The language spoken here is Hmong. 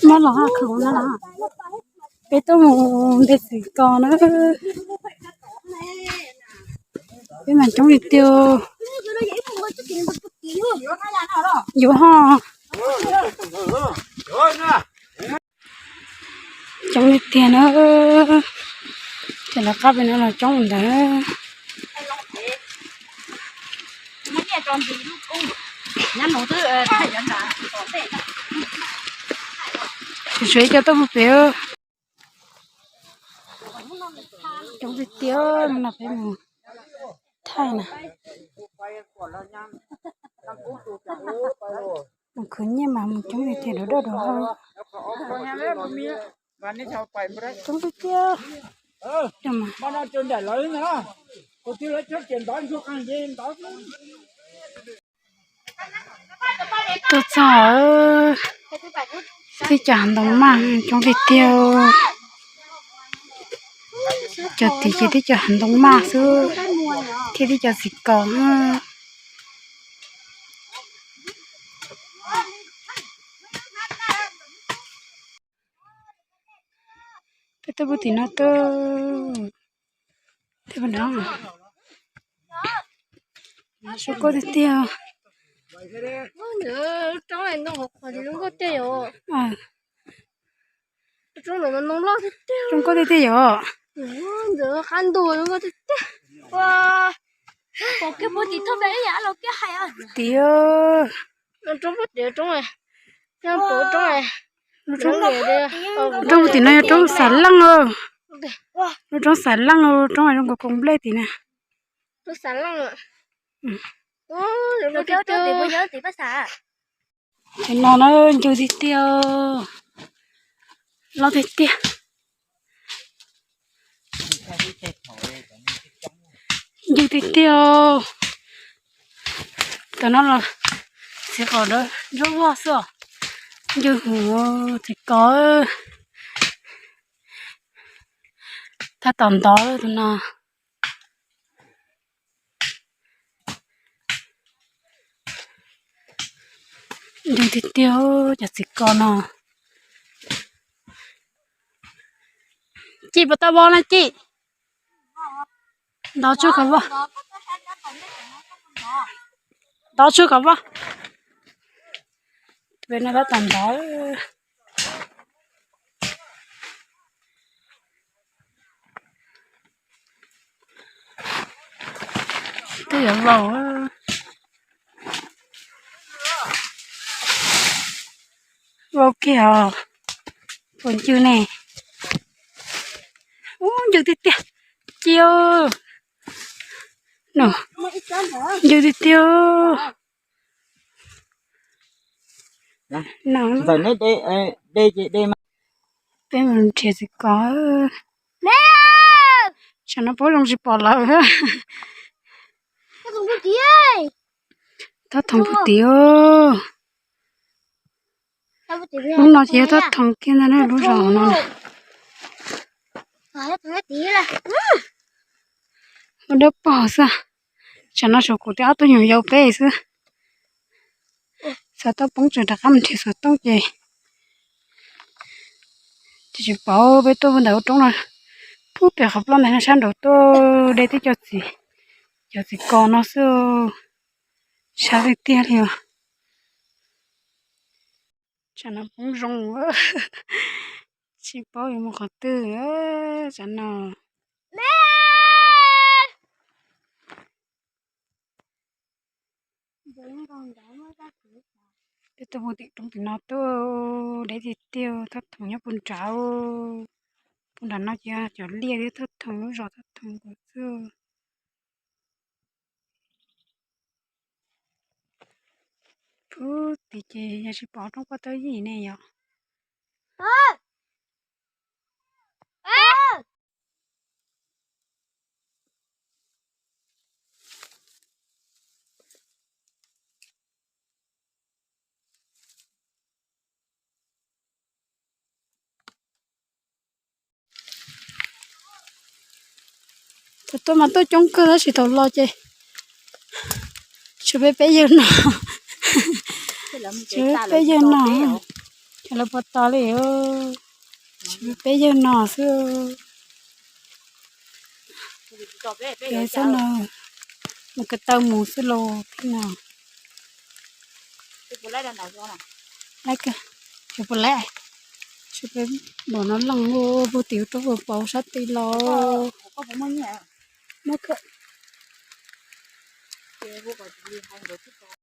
No los ha, khwv no los. Peb tuaj mus de txiv kos na. Peb mas coob li tiag. Yuav ho. Coob li tiag na. Ces lawv qab pem no los coob ntawd. Tsuas ib co tuaj mus pem. Coob tiag tiag no, peb mus thaij na. Mus khwv nyiaj mas mus coob tiag tiag, dov doj dov hau. Coob tiag tiag. Tuaj txog, tib co hav ntoo maj coob tiag tiag. Cov tid ces tib co hav ntoo maj xwb, thiab tib co txiv kos. Peb tuaj pug tim no tuaj. Thiab pog no, zoo nkauj tiag tiag. Zoo nkauj tiag tiag yom. Tim, roob tim no yog roob xav leej os. Lub roob xav leej, lub roob zoo nkaus koos nplej tim na. Tim no na, ncw tiag tiag, loj tiag tiag. Ncw tiag tiag. Tam no los txiv qos ntsuab vog xwb os. Ncw hwv txiv kos. Tab tom ntov tus no. Ncw tiag tiag cov txiv kos no. Ci puas tau vau na Ci? Ntov tsuag kom vau. Ntov tsuag kom vau. Pem no tab tom ntov. Twb yuav vau. Vau kiag os. Puas ncw ne? Ub, ncw tiag tiag. Ci, no, ncw tiag tiag. Peb mus nrhiav txiv kos. Tsam no paub zoo tsis pom lawm. Thab thoom puag tim. Lub no ces yog thab thoom kiag ntag na, lub zos no. Ua dawb paug xwb. Tsam no saum kuv twb ob tug nyuam yaus peb xwb. Xav tau poob tsam rov qab mus nrhiav xov tooj ces, ces tsis paub. Peb tuaj ntawm ua roob no, pub pem qhov ploj ntawd no sab nraud tuaj de tib co txiv, cov txiv kos no xwb. Sab tiag tiag li os. Tsam no poob zoo, tsis paub yuav mus qhov twg tsam no. Peb tuaj pug tim roob tim no tuaj, deb tiag tiag. Thab thoom nyob puag nrad, puag nram no ces cov liaj thiab thab thoom, lub zos thab thoom kuv xwb. Pub tim ces yog tsis pom roob paj tawb yim ne yom. Thaum tuaj mas tuaj coob kawg tab sis thaum los ces tshuav peb peb yawg no. Tsis peb yawg no, ces lawv puas tos li, tsis peb yawg no xwb. Peb xwb no, mus ko taw mus xwb los peb no. Laiv kawg, tsis pom laiv, tsis peb npaum no leej ua puag tim roob puag pauv sab tid los. Muab kawg.